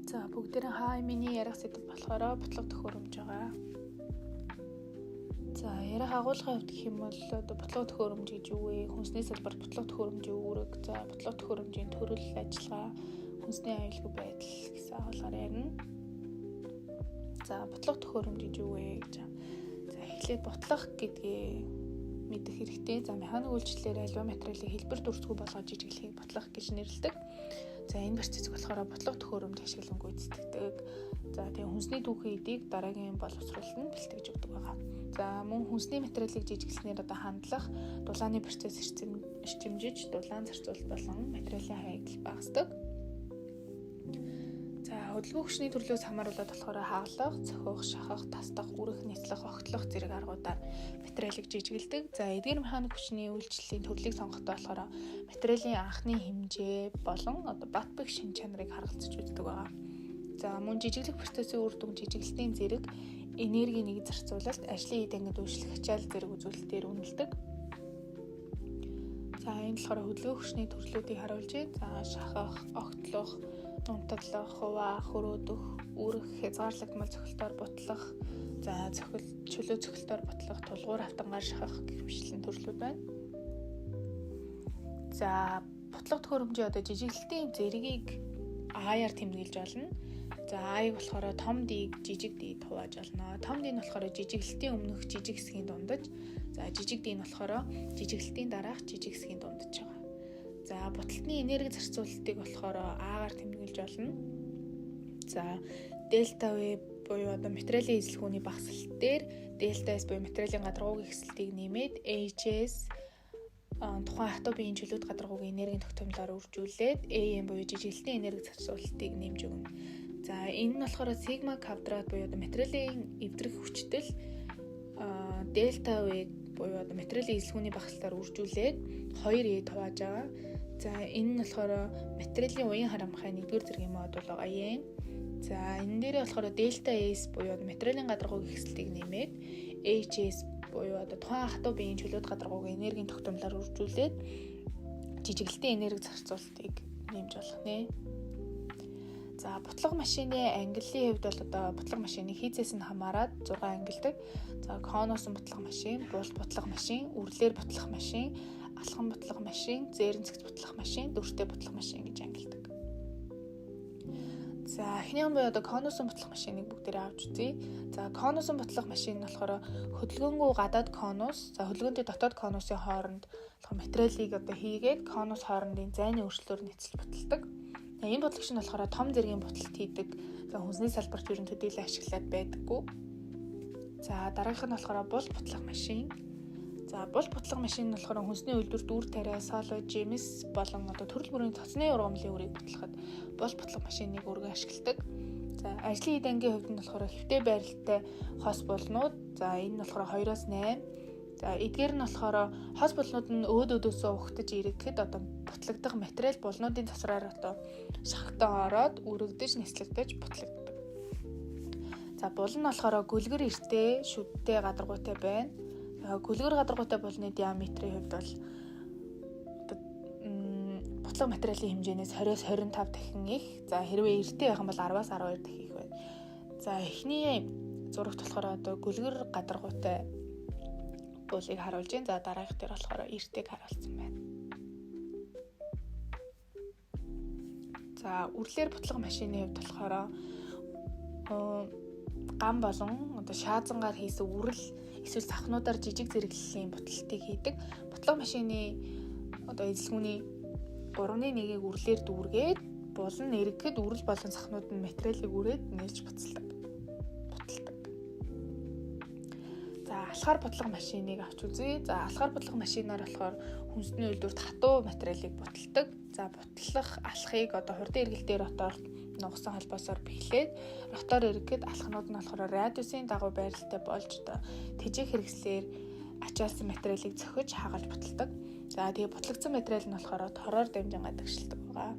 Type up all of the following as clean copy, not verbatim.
За бүгдээрээ хаа миний ярих сэдэв болохоор бутлага төхөөрөмж байгаа. За ярих агуулгын хувьд гэх юм бол одоо бутлага төхөөрөмж гэж юу вэ? Хүнсний салбарт бутлага төхөөрөмжийн үүрэг, за бутлага төхөөрөмжийн төрөл, ажиллагаа, хүнсний аюулгүй байдал гэсэн агуулгаар ярина. За бутлага төхөөрөмж гэж юу вэ гэж. За эхлээд бутлах гэдгээ мэдэх хэрэгтэй. За механик үйлчлэлээр аливаа материалыг хэлбэр дүрсгүй болгож жижиглэхийг бутлах гэж нэрлэдэг. За энэ процессыг болохоор бутлах төхөөрөмж ашиглан гүйцэтгэдэг. За тэгээ хүнсний түүхийн эдийг дараагийн боловсруулалт нь бэлтгэж өгдөг байгаа. За мөн хүнсний материалыг жижиглэснээр одоо хандлах, дулааны процесс эрчимжиж, дулаан зарцуулалт болон материалын хаягдал багасдаг. За хөдөлгөөн хүчний төрлөөс хамааруулаад болохоор хагалах, цохих, шахах, тасдах, үрэх, няцлах, огтлох зэрэг аргуудаар материалыг жижигэлдэг. За эдгээр механик хүчний үйлчлэлийн төрлийг сонгохдоо болохоор материалын анхны хэмжээ болон одоо бат бэх шин чанарыг харгалзаж үздэг байгаа. За мөн жижиглэх процессын үр дүн жижиглэлтийн зэрэг энергийн нэг зарцуулалт, ажлын эд ангид үйлчлэх ачаал зэрэг үзүүлэлтээр үнэлдэг. За энэ болохоор хөдөлгөөн хүчний төрлүүдийг харуулж байна. За шахах, огтлох, унтаглах, хуваах, хөрөөдөх, үрэх, хязгаарлагдмал цохилтоор бутлах, за цохил, чөлөө цохилтоор бутлах, тулгуур автангаар шахах гэх мэтлэн төрлүүд байна. За бутлах төхөөрөмжийн одоо жижиглэлтийн зэргийг А-яар тэмдэглэж болно. За А-ыг болохоор том D-г жижиг D-д хувааж болно. Том D нь болохоор жижиглэлтийн өмнөх жижиг хэсгийн дундаж. За жижиг D нь болохоор жижиглэлтийн дараах жижиг хэсгийн дундаж байгаа. За буталтны энерги зарцуулалтыг болохоор А-гаар тэмдэглэж болно. За дельта В буюу одоо материалын эзлэхүүний багасгалт дээр дельта S буюу материалын гадаргуугийн ихсэлтийг нэмээд HS тухайн хатуу биеийн чөлөөт гадаргуугийн энергийн тогтоомлоор үржүүлээд AM буюу жижиглэлтийн энерги зарцуулалтыг нэмж өгнө. За энэ нь болохоор сигма квадрат буюу одоо материалын эвдрэх хүчтэл дельта В буюу одоо материалын эзлэхүүний багасгалтаар үржүүлээд 2E хувааж байгаа. За энэ нь болохоор материалын уян харамхай нэгдүгээр зэргийн модуль байгаа юм. За энэ дээрээ болохоор дельта S буюу материалын гадаргуугийн ихсэлтийг нэмээд HS буюу одоо тухайн хатуу биеийн чөлөөт гадаргуугийн энергийн тогтоомлоор үржүүлээд жижиглэлтийн энерги зарцуулалтыг нэмж болох нэ. За бутлага машины ангиллын хувьд бол одоо бутлага машины хийцээс нь хамаарат 6 ангилдаг. За конусын бутлах машин, булт бутлах машин, үрлээр бутлах машин, алхан бутлах машин, зээрэнцэгт бутлах машин, дүртэй бутлах машин гэж ангилдаг. За эхнийхэн буюу одоо конусын бутлах машиныг бүгдээрээ авч үзье. За конусын бутлах машин нь болохоор хөдөлгөөнгөө гадаад конус, за хөдөлгөөнтэй дотоод конусын хооронд болохоор материалыг одоо хийгээд конус хоорондын зайны өөрчлөлөөр нийцэлж буталдаг. За энэ бутлагч нь болохоор том зэргийн буталт хийдэг. За хүнсний салбарт ер нь төдийлөн ашиглаад байдаггүй. За дараагийнх нь болохоор булт бутлах машин. За булт бутлах машин нь болохоор хүнсний үйлдвэрт үр тариа, соло, жимс болон одоо төрөл бүрийн цоцны ургамлын үрийг бутлахад булт бутлах машиныг өргөн ашигладаг. За ажлын эд ангийн хувьд нь болохоор хэвтэй байралтай хос булнууд. За энэ нь болохоор 2-оос 8. За эдгээр нь болохоор хос булнууд нь өөд өөдөөсөө угтаж ирэхэд одоо бутлагдах материал булнуудын цацраар одоо шахтан ороод үрэгдэж, нислэгдэж бутлагддаг. За бул нь болохоор гөлгөр эртээ, шүдтэй, гадаргуутай байна. Гөлгөр гадаргуутай булны диаметрийн хувьд бол одоо бутлаг материалын хэмжээнээс 20-оос 25 дахин их. За хэрвээ эртээ байх юм бол 10-аас 12 дахин их байна. За эхний зурагт болохоор одоо гөлгөр гадаргуутай булыг харуулж байна. За дараагийнх дээр болохоор эртээг харуулсан байна. За үрлээр бутлах машины хувьд болохоор гам болон одоо шаазангаар хийсэн үрэл эсвэл сахнуудаар жижиг зэрэглэлийн бутлалтыг хийдэг. Бутлах машины одоо эзлэхүүний 3-1-ийг үрлээр дүүргээд булан эргэхэд үрэл болон сахнууд нь материалыг үрээд нээлж буцалдаг. Буталдаг. За алхаар бутлах машиныг авч үзье. За алхаар бутлах машинаар болохоор хүнсний үйлдвэрт хатуу материалыг буталдаг. За бутлах алхахыг одоо хурдан эргэлтээр ротор нугсан холбоосоор бэхлээд ротор эргэхэд алхнууд нь болохоор радиусын дагуу байралтай болж одоо тэжээх хэрэгслээр ачаалсан материалыг цохиж хагалж буталдаг. За тэгээ бутлагдсан материал нь болохоор тороор дамжин гадагшилдаг байгаа.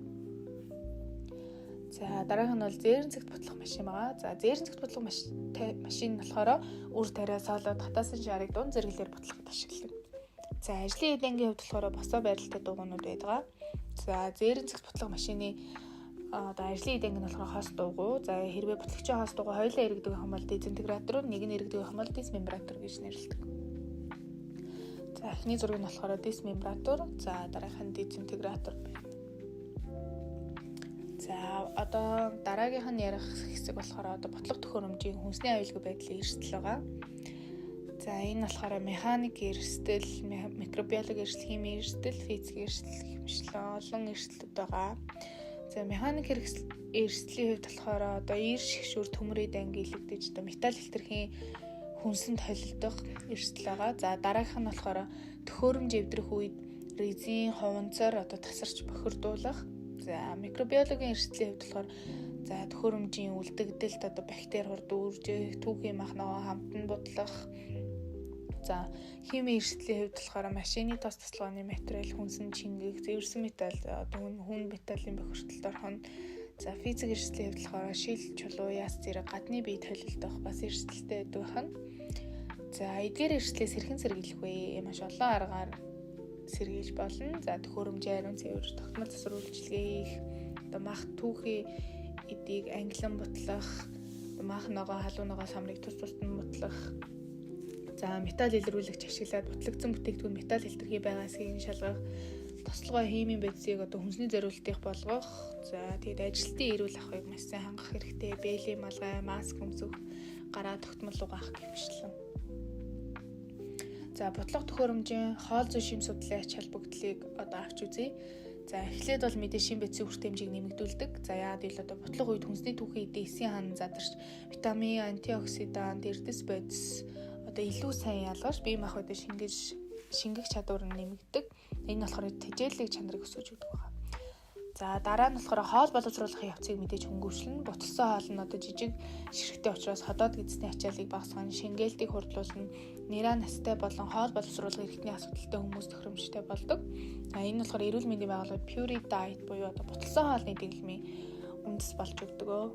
За дараагийнх нь бол зээрэнцэгт бутлах машин байгаа. За зээрэнцэгт бутлах машин нь болохоор үр тариа, соло, татаасан шарыг дунд зэрэглэлээр бутлахад ашигладаг. За ажлын эд ангийн хувьд болохоор босоо байралтай дугуйнууд байдаг. За зээрэнцэгт бутлах машины Одоо ажлын эд анги нь болохоор хос дуугу. За, хэрвээ бутлегчийн хос дуугу хоёулаа эргэдэг юм бол дезинтегратор, нэг нь эргэдэг юм бол дисмембратор гэж нэрлэдэг. За, эхний зураг нь болохоор дисмембратор, за дараагийнх нь дезинтегратор байна. За, одоо дараагийнх нь ярих хэсэг болохоор одоо ботлого төхөөрөмжийн хүнсний аюулгүй байдлын эрсдэл байгаа. За, энэ болохоор механик эрсдэл, микробиологи эрсдэл, химийн эрсдэл, физик эрсдэл гэх мэтлэн олон эрсдлүүд байгаа. За, механик эрсдлийн хувьд болохоор одоо ир шигшүүр, төмөрийн данги илэгдэж одоо металл хэлтэрхийн хүнсэнд холилдох эрсдэл байгаа. За, дараагийнх нь болохоор төхөөрөмж эвдрэх үед резин, хуванцар одоо тасарч бохирдуулах. За, микробиологийн эрсдлийн хувьд болохоор за төхөөрөмжийн үлдэгдэлд одоо бактери хурд үүржих, түүхийн мах ногоо хамтан будлах. За, химийн эрсдлийн хувьд болохоор машины тос тослогооны материал хүнсэн чингэх, зэвэрсэн металл одоо хүн металлын бохирдолд орох нь. За, физик эрсдлийн хувьд болохоор шил, чулуу, яс зэрэг гадны бие толилдох бас эрсдэлтэй байдаг байна. За, эдгээр эрсдлээс хэрхэн сэргийлэх вэ? Маш олон аргаар сэргийлж болно. За, төхөөрөмжийн ариун цэвэр, тогтмол засвар үйлчилгээ хийх, одоо мах түүхий эдийг ангилан бутлах, мах ногоо, халуун ногоо самрыг тус тусад нь бутлах. За, металл илрүүлэгч ашиглаад бутлагдсан бүтээгдэхүүн металл хэлтэрхий байгаа эсэхийг шалгах, тослогоо химийн бодисыг одоо хүнсний зориултыг болгох. За, тэгээд ажилтны эрүүл ахуйг маш сайн хангах хэрэгтэй. Бээлийн малгай, маск өмсөх, гараа тогтмол угаах гэх мэтлэн. За, ботлого төхөөрөмжийн хоол зүй шим судлалын ач холбогдлыг одоо авч үзье. За, эхлээд бол мэдээ шим бодисын үр хэмжээг нэмэгдүүлдэг. За, яагаад гэвэл одоо ботлого үед хүнсний түүхийн эдийн эсийн хан задарч витамин, антиоксидант, эрдэс бодис одоо илүү сайн ялгаж бие махбодыг шингэх чадвар нь нэмэгддэг. Энэ болохоор тэжээлэг чанарыг өсгөж өгдөг байна. За, дараа нь болохоор хоол боловсруулах явцыг мэдээж хөнгөвчлөн. Бутлсан хоол нь одоо жижиг ширхтээ учраас ходоод гэдэсний ачааллыг багасгах, шингээлтийг хурдлуулна, нэраа настай болон хоол боловсруулах эрхтний асуудалтай хүмүүс тохиромжтой болдог. За, энэ нь болохоор эрүүл мэндийн байгууллага Pure Diet буюу одоо бутлсан хоолны дэглэмийн үндэс болж өгдөг.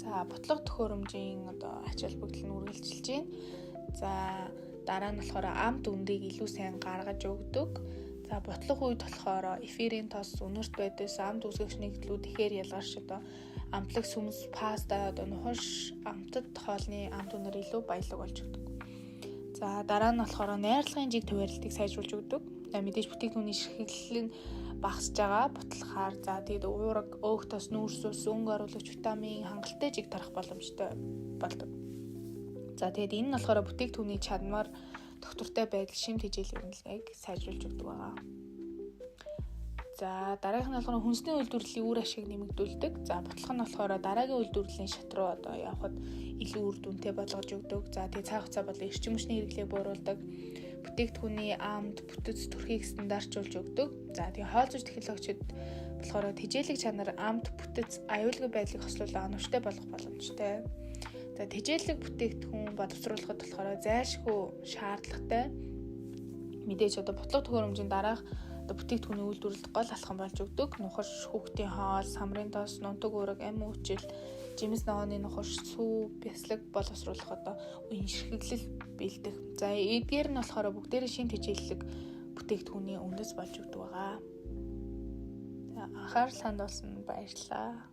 За, ботлого төхөөрөмжийн одоо ач холбогдол нь үргэлжилж байна. За, дараа нь болохоор амт үнэрийг илүү сайн гаргаж өгдөг. За, ботлого үед болохоор эфирийн тос, үнэрт бодис, амт үүсгэгч нэгдлүүд ихээр ялгарч одоо амтлаг сүмс, паста, одоо нухаш амтад хоолны амт үнэр илүү баялаг болж өгдөг. За, дараа нь болохоор найрлагын жиг туваарлтыг сайжруулж өгдөг. За, мэдээж бүтээгдэхүүний ширхэглэл нь багасж байгаа бутлахаар, за тэгээд уураг, өөх тос, нүүрс ус, өнгө оруулагч, витамин хангалттай жиг тарах боломжтой болдог. За, тэгээд энэ нь болохоор бүтээгдэхүүний чанар, доктортой байдал, шим тэжээлийн үнэлгээг сайжруулж өгдөг байгаа. За, дараагийнх нь болохоор хүнсний үйлдвэрлэлийн үр ашиг нэмэгдүүлдэг. За, бутлах нь болохоор дараагийн үйлдвэрлэлийн шат руу одоо явхад илүү үр дүнтэй болгож өгдөг. За, тэгээ цаг хугацаа болон эрчим хүчний хэрэглээг бууруулдаг. Бүтээгдэхүүний амт, бүтэц, төрхийг стандартжуулж өгдөг. За, тэгээ хоол зүйч технологичид болохоор тэжээлэг чанар, амт, бүтэц, аюулгүй байдлыг хослуулан оновчтой болгох боломжтой. За, тэжээлэг бүтээгдэхүүн боловсруулахад болохоор зайлшгүй шаардлагатай. Мэдээж одоо ботлого төхөөрөмжийн дараах одоо бүтээгдэхүүний үйлдвэрлэлд гол алхам болж өгдөг. Нухаш, хүүхдийн хоол, самрын тос, нунтаг уураг, ам үүчил, жимс ногооны нухаш, сүү, бяцлаг боловсруулах одоо үеийн ширхэглэл бэлдэх. За, эдгээр нь болохоор бүгдээрээ шин тэжээлэг бүтээгдэхүүний үндэс болж өгдөг байгаа. За, анхаарал хандуулсан баярлалаа.